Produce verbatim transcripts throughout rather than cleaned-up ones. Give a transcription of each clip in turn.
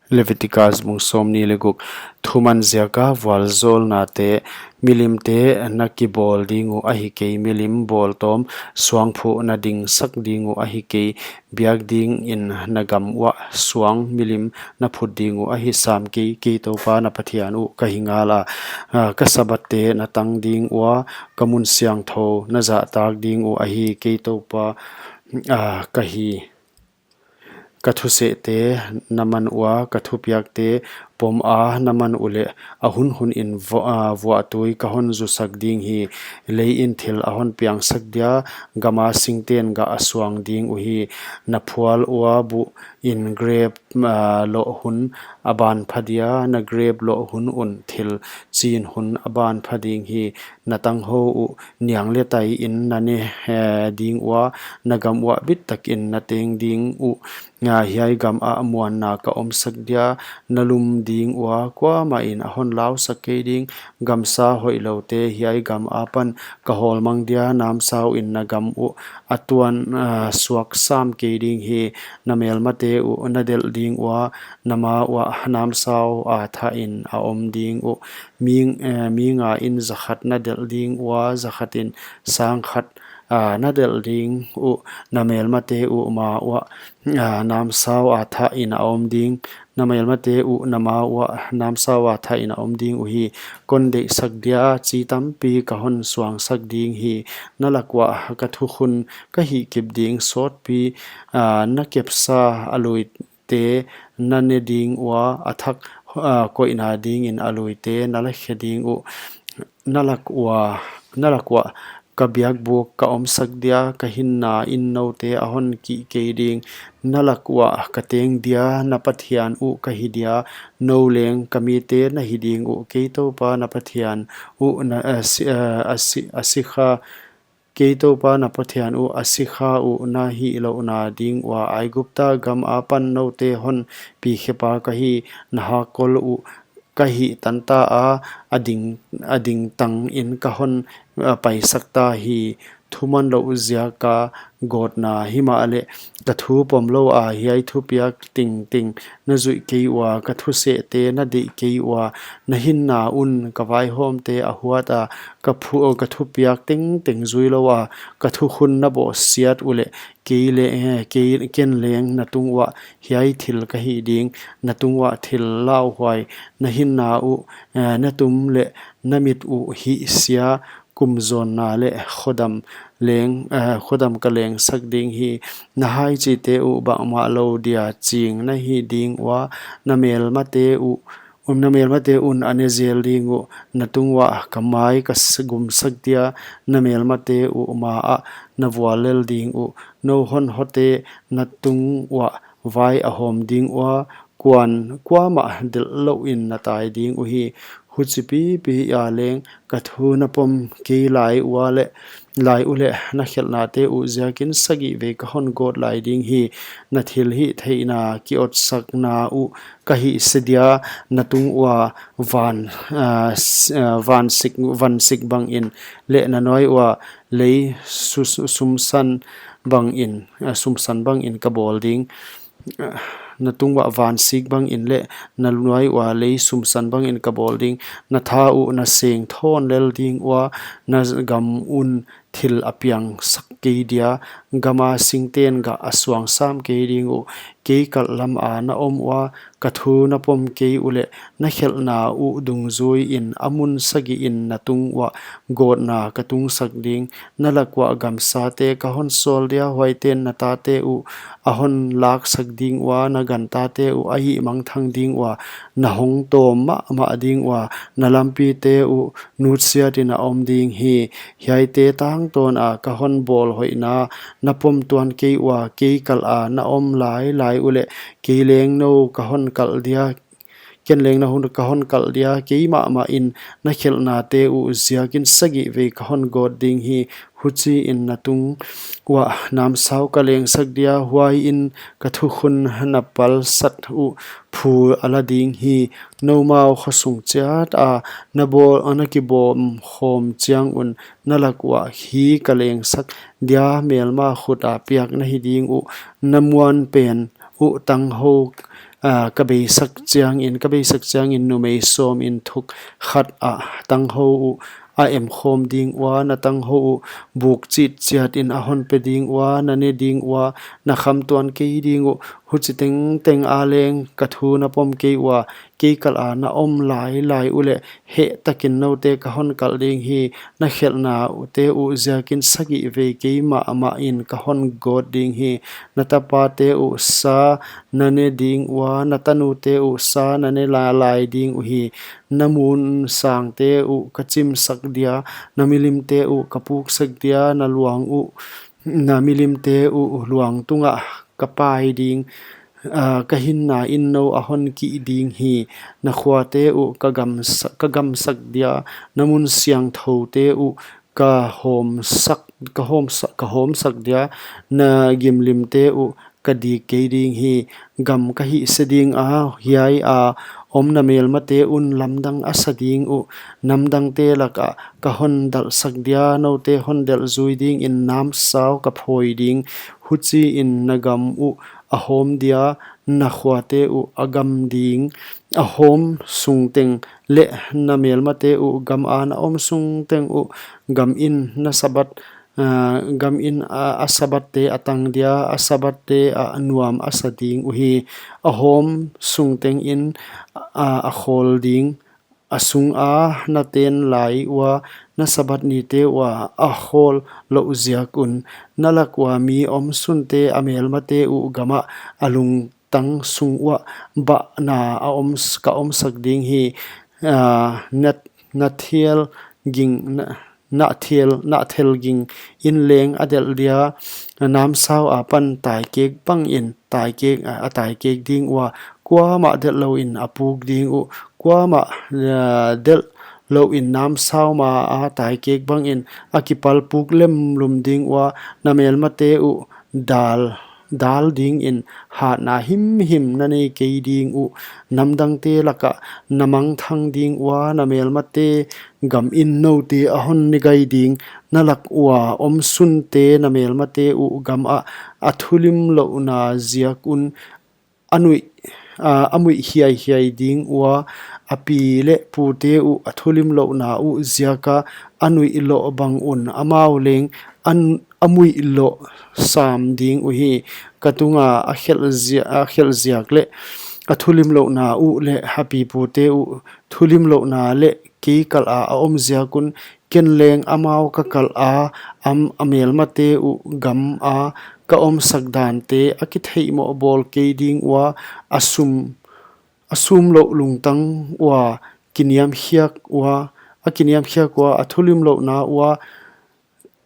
Leviticus bung sawmnih leh guk. Thuman ziaka vualzawlnate, milimte na kibawl ding uh ahi kei, milim bawltawm suangphuh na dingsak ding uh ahi kei, biak dingin na gam uah suang milim na phut ding uh ahi sam kei, kei Toupa na Pathian uh ka hi ngal a. Ah, ka Sabbathte na tang ding ua, ka mun siangthou na zahtak ding uh ahi, kei Toupa, ah, ka hi. Ka thusehte na man ua, ka thupiakte pom a na man uleh, a hunhun in vo-, ah, vuahtui ka hon zusak ding hi. Lei in thil a hon piangsak dia, gama singten gah a suang ding uhi. Na phual ua buh in grep, ah, loh hun a ban pha dia, na grep loh hun un thil chin hun a ban pha ding hi. Na tanghou uh niang leh tai in na ne, eh, ding ua, na gam uah bittakin na teng ding uh. Nga hiai gam ah muanna ka omsak dia, na lum ding ua, kuamah in a hon lausak kei ding. Gamsa hoihloute hiai gam apan ka hawlmang dia, namsau in na gam uh a tuan, ah, suak sam kei ding hi. Na melmate uh na delh ding ua, na ma uah namsau a thah in a om ding uh. Mi, eh, mi nga in zakhat na delh ding ua, zakhat in sangkhat, ah, na delh ding uh. Na melmate uh ma uah, ah, namsau a thah in a om ding. Na melmate uh na ma uah namsau a thah in a om ding uhi. Kon deihsak dia chi tampi ka hon suangsak ding hi. Na lak uah ka thukhun ka hihkip ding, sawtpi, ah, na kepsa a luite na ne ding ua, a thak, ah, koihna dingin a luite na la khe ding uh. Na lak ua, na lak uah ka biakbuk ka omsak dia, ka hinna in noute a hon kih kei ding. Na lak uah ka teng dia, na Pathian uh ka hi dia, nou leng ka mite na hi ding uh. Kei Toupa na Pathian uh na, a si, a, a si, a sikha, kei Toupa na Pathian uh a sikha uh na hihlouhna ding ua, Aigupta gam apan noute hon pikhepa ka hi. Na hakkol uh ka hih tanta a, a ding, a dingtang in ka hon, ah, paisak ta hi. Thumanlouh ziaka gawtna himahleh ka thu pomlou a, hiai thupiak tengteng na zuih kei ua, ka thusehte na deih kei ua. Na hinna un ka vaihawmte a huat a, ka phu-, ka thupiak tengteng zuilou a, ka thukhun na bawhsiat uleh, kei leh, eh, kei, ken leng na tung uah hiai thil ka hih ding. Na tung uah thil lauhuai, na hinna uh, eh, na tum leh na mit uh hihsia, kum zawnna leh khodam leng, eh, khodam ka lengsak ding hi. Na haichite uh bangmah lou dia ching na hi ding ua, na melmate uh, um, na melmate un a ne zel ding uh. Na tung uah ka mai ka s-, gumsak dia, na melmate uh ma ah na vuallel ding uh. Nou hon hote na tung uah vai a hawm ding ua, kuan kuamah delh louh in na tai ding uhi. Huchi pipi a leng ka thu na pom kei lai ua leh, lai uleh na khelhnate uh ziakin sagih vei ka hon gawt lai ding hi. Na thilhihtheihna kiotsakna uh ka hihse dia, na tung ua van, ah, s-, ah, vansik, vansik bangin leh na nuai ua lei su-, su-, sumsan bangin, ah, sumsan bangin ka bawl ding. Na tung uah vansik bangin leh na nuai ua lei sumsan bangin ka bawl ding. Na tha uh na seng thawn lel ding ua, na gam un thil a piangsak kei dia, gama singten gah a suang sam kei ding uh. Kei kalh lam a na om ua, ka thu na pom kei uleh, na khelhna uh dungzui in a mun sagih in na tung uah gawtna ka tungsak ding. Na lak uah gamsate ka hon sawl dia, huaiten na tate uh a hon laksak ding ua, na gantate uh a hihmangthang ding ua, na hong tawm mahmah ding ua, na lampite uh nutsiat in a om ding hi. Hiaite tangtawn a ka hon bawl hoihna na pom tuan kei ua, kei kalh a na om lailai uleh, kei leng nou ka hon kalh dia, ken leng nou ka hon kalh dia, kei mahmah in na khelhnate uh ziakin sagih vei ka hon gawt ding hi. Huchiin na tung uah namsau ka lengsak dia, huaiin ka thukhun na palsat uh phu a la ding hi. Noumau khosung chiat a na bawl, na kibawm khawm chiang un, na lak uah hi ka lengsak dia, melma khut a piak na hi ding uh. Na muan pen uh tanghou ah, ka beisak chiangin, ka beisak chiangin numei sawmin thuk khat ah tanghou uh a emkhawm ding ua, na tanghou uh buk chitchiat in a hon pe ding ua, na ne ding ua, na khamtuan kei ding uh. Huchi tengteng a leng ka thu na pom kei ua, kei kal a na om lailai uleh heh takin noute ka hon kalh ding hi. Na khelhna uh te uh ziakin sagih vei kei mahmah in ka hon gawt ding hi. Na tapate uh sa na ne ding ua, na tanute uh sa na ne lailai ding uhi. Na mun sangte uh ka chimsak dia, na milimte uh ka puksak dia, na luang uh, na milimte uh luang tungah ka pai ding. Ah, ka hinna in nou a hon kih ding hi. Na khuate uh ka gamsa-, ka gamsak dia, na mun siangthoute uh ka hawmsak, ka hawmsa-, ka hawmsak dia, na gimlimte uh ka dik kei ding hi. Gam ka hihse ding a, hiai a om na melmate un lamdang a sa ding uh. Namdangte lakah ka hon dalhsak dia, noute hon delh zui dingin namsau ka phawi ding. Huchiin na gam uh a hawm dia, na khuate uh a gam ding. A hawm sung teng leh na melmate uh gam a na om sung teng uh gam in na Sabbath, ah, gam in a, a Sabbathte a tang dia, a Sabbathte a nuam a sa ding uhi. A hawm sung tengin, ah, a khawl ding. A sung a na ten lai ua, na Sabbath nite ua a khawl louh ziak un. Na lak ua mi om sunte a melmate uh gamah a lungtang sung uah bahna a om s-, ka omsak ding hi. Ah, na, na thil ging, na, na thil, na thil ging in leng a delh dia, namsau apan taikek bangin taikek, a, a taikek ding ua, kuamah delh louin a puk ding uh. Kuamah, ah, delh louin namsau ma a taikek bangin a kipal puk lemlum ding ua, na melmate uh dal, dal dingin hatna himhim na nei kei ding uh. Namdangte lakah na mangthang ding ua, na melmate gam in noute a hon ne gai ding. Na lak ua om sunte na melmate uh gamah a thulimlouhna ziak un a nuih, ah, a muih hiaihiai ding ua, a pi leh pute uh a thulimlouhna uh ziaka a nuih loh bang un amau leng an, a muih loh sam ding uhi. Ka tunga a khelh zia-, a khelh ziak leh a thulimlouhna uh leh a pi pute uh thulimlouhna leh kei kal a a om ziak un, ken leng amau ka kalh a, am, a melmate uh gam a ka omsak dante a kitheihmoh bawl kei ding ua, a sum, a sumlouh lungtang ua kiniamkhiak ua, a kiniamkhiak ua, a thulimlouhna ua,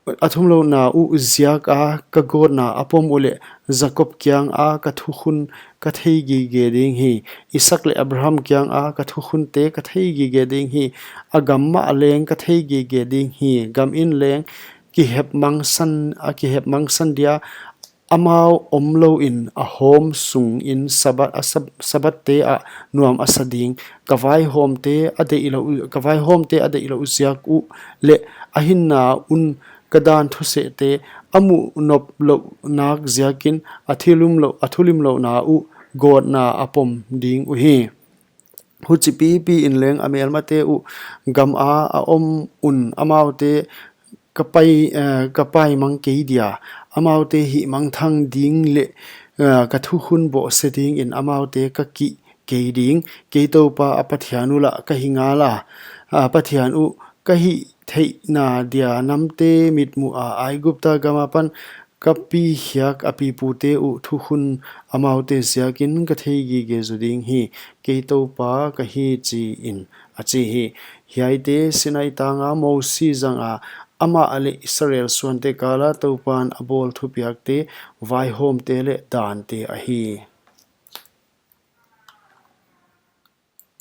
a thulimlouhna uh ziak a ka gawtna a pom uleh, Jakob kiang a ka thukhun ka thei gige ding hi. Isak leh Abraham kiang a ka thukhunte ka thei gige ding hi. A gam mah leng ka thei gige ding hi. Gam in leng kihep mangsan, a kihep mangsan dia, amau omlouin a hawm sungin Sabbath, a Sab-, Sabbathte ah nuam a sa ding. Ka vaihawmte a deihlouh, ka vaihawmte a deihlouh ziak uh leh a hinna un ka dan thusehte a muh noplouh nak ziakin a thulimlouh, a thulimlouhna uh gawtna a pom ding uhi. Huchi pipi in leng a melmate uh gam a a om un amaute ka pai, eh, ka pai mang kei dia, amaute hihmangthang ding leh, eh, ka thukhun bohse dingin amaute ka kih kei ding. Kei Toupa a Pathian uh lah ka hi ngal a, a Pathian uh ka hih theihna dia namte mitmuh a Aigupta gam apan ka pi khiak a pipute uh thukhun amaute ziakin ka thei gige zaw ding hi. Kei Toupa ka hi, chiin a chi hi. Hiaite Sinai tanga Mosi zanga amah leh Israel suante kala Toupan a bawl thupiakte, vaihawmte leh dante ahi.